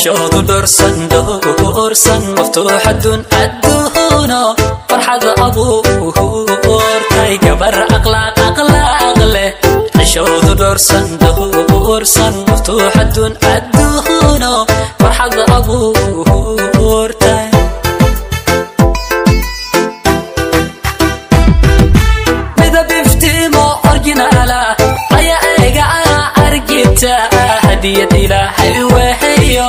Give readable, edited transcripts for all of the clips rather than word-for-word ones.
Xishoodu dhorsan dhowrsan maftuuxadun adduuno farxad abuurtay gabar aqlaaq aqlaaq leh xishoodu dhorsan dhowrsan maftuuxadun adduuno farxad abuurtay midab iftiimo orjinaala ayaa eega argita hadiyad ilaahay weheyo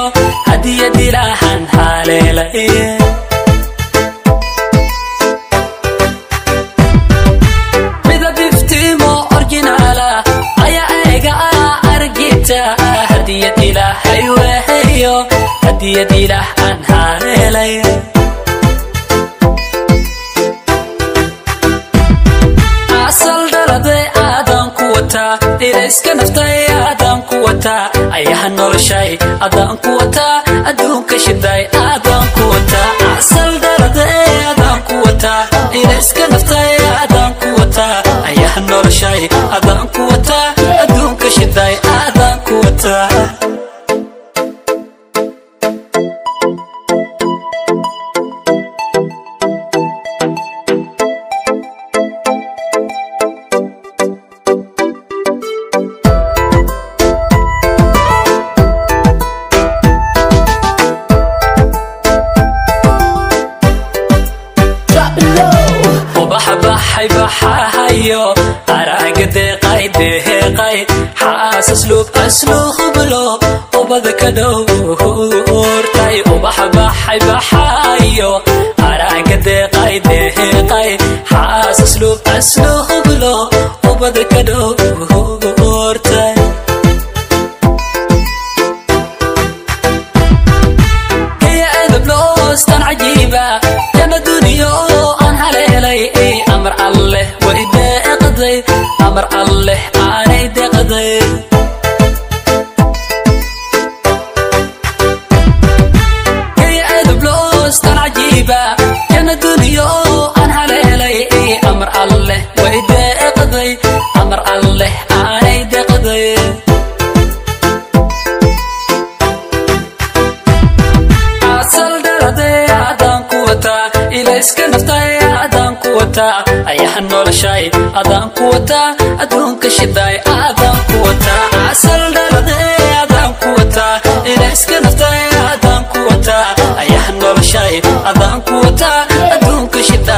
hadiyad ilaahan haleelay midab iftiimo orjinaala ayaa eega argita hadiyad ilaahay weheyo hadiyad ilaahan haleelay asal dhaladay aadan ku wataa ilayska naftay aadan ku wataa ayaha noloshay adaan ku wataa adduunka shiday aadan ku wataa asal dhaladay aadan ku wataa ilayska naftay aadan ku wataa ayaha noloshay adaan ku wataa adduunka shiday aadan ku wataa. Drop it low. Ubaxa baxay baxahayo araaga deeqay deeqay xaas asluub asluublo ubada ka dhowrtay ubaxa baxay baxayo araaga deeqay deeqay xaas asluub asluublo ubada ka dhowrtay هي أدب لوستان عجيبة كما دنيا أن هلالي أمر الله وإذا أقضي أمر الله أنا إذا قضي هي أدب لوستان عجيبة كما دنيا أن هلالي أمر الله وإذا أقضي أمر الله أنا إذا قضي asal dhaladay adaan ku wataa ilayska naftay adaan ku wataa ayaha noloshay adaan ku wataa adduunka shiday adaan ku wataa asal dhaladay adaan ku wataa ilayska naftay adaan ku wataa ayaha noloshay adaan ku wataa adduunka shiday.